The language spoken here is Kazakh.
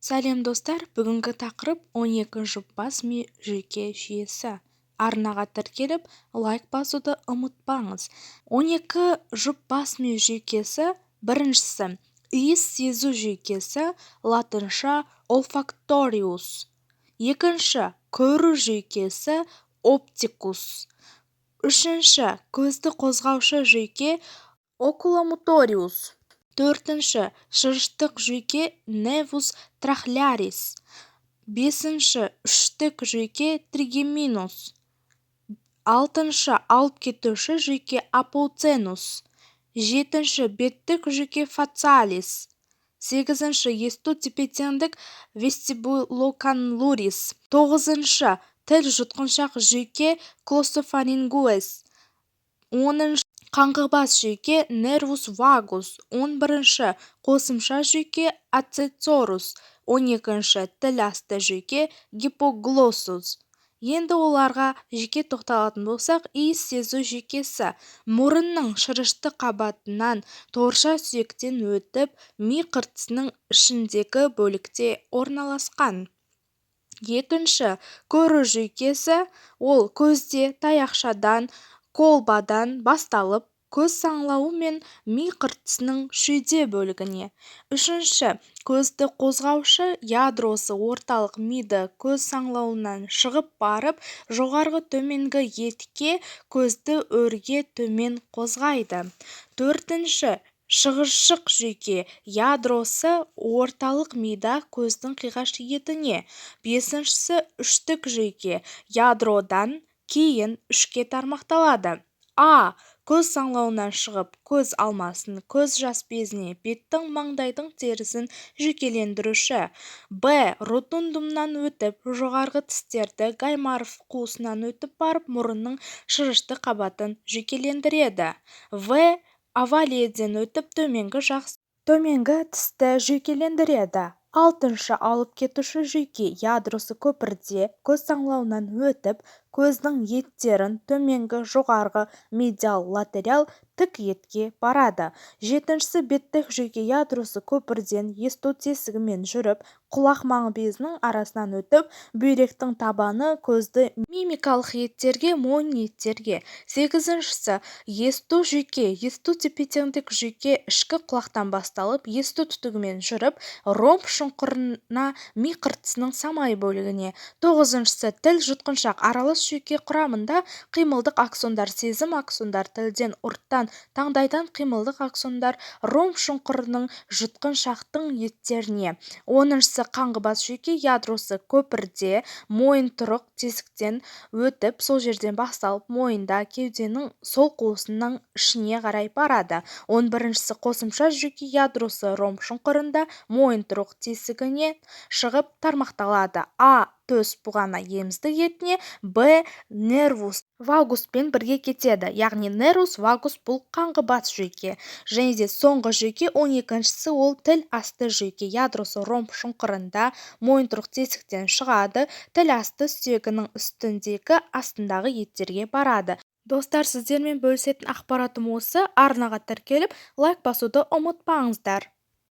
Сәлем, достар! Бүгінгі тақырып: 12 жұп бас ми жүйке жүйесі. Арнаға тіркеліп, лайк басуды ұмытпаңыз. 12 жұп бас ми жүйкесі. Біріншісі – иіс сезу жүйкесі, латынша olfactorius. Екінші – көру жүйкесі, opticus. Үшінші – көзді қозғаушы жүйке, oculomotorius. Төртінші – шырыштық жүйке, nervus trochlearis. Бесінші – үштік жүйке, trigeminus. Алтыншы – алып кетуші жүйке, appocenus. Жетінші – беттік жүйке, facialis. Сегізінші – есту тепе-теңдік, vestibulocochlearis. Тоғызыншы – тіл жұтқыншақ жүйке, glossopharyngeus. 10-шы – қаңғыбас жүйке, nervus vagus. 11-ші – қосымша жүйке, accessorius. 12-ші – тіл асты жүйке, hypoglossus. Енді оларға жеке тоқталатын болсақ, иіс сезу жүйкесі мұрынның шырышты қабатынан, торша сүйектен өтіп, ми қыртысының ішіндегі бөлікте орналасқан. Екінші, көру жүйкесі, ол көзде таяқшадан, колбадан басталып, көз саңылауы мен ми қыртысының шүйде бөлігіне. Үшінші, көзді қозғаушы ядросы орталық мида көз саңылауынан шығып барып, жоғарғы төменгі етке көзді өрге төмен қозғайды. Төртінші, шығыршық жүйке ядросы орталық мида көздің қиғаш етіне. Бесіншісі, үштік жүйке ядродан кейін үшке тармақталады: а көз саңылауынан шығып, көз алмасын, көз жас безіне, беттің, маңдайдың терісін жүйкелендіруші; б ротундумнан өтіп, жоғарғы тістерді, гайморов қуысынан өтіп барып, мұрынның шырышты қабатын жүйкелендіреді; в оваледен өтіп, төменгі жақ төменгі тісті жүйкелендіреді. Алтыншы, алып кетуші жүйке ядросы көпірде көз саңылауынан өтіп, көздің еттерін, төменгі, жоғарғы, медиал, латерал, тік етке барады. Жетіншісі, беттік жүйке ядросы көпірден есту тесігімен жүріп, құлақ маңы безінің арасынан өтіп, бүйректің табаны, көзді мимикалық еттерге, мойын еттерге. Сегізіншісі, есту жүйке, есту тепе-теңдік жүйке ішкі құлақтан басталып, есту түтігімен жүріп, ромб шұңқырына, ми қыртысының самай бөлігіне. Тоғызыншысы, тіл жұтқыншақ аралас жүйке құрамында қимылдық аксондар, сезім аксондар тілден, ұрттан, таңдайдан қимылдық аксондар ромб шұңқырының жұтқыншақтың еттеріне. 10-шысы, қаңғыбас жүйке ядросы көпірде мойынтұрық тесіктен өтіп, сол жерден басталып, мойында, кеуденің сол қуысының ішіне қарай барады. 11-шісі, қосымша жүйке ядросы ромб шұңқырында мойынтұрық тесігінен шығып тармақталады: а төс бұғана еміздік етіне, б нервус вагуспен бірге кетеді, яғни нервус вагус бұл қаңғыбас жүйке. Және де соңғы жүйке, 12-шісі, ол тіл асты жүйке ядросы ромб шұңқырында мойынтұрық тесіктен шығады, тіл асты сүйегінің үстіндегі, астындағы еттерге барады. Достар, сіздермен бөлісетін ақпаратым осы. Арнаға тіркеліп, лайк басуды ұмытпаңыздар.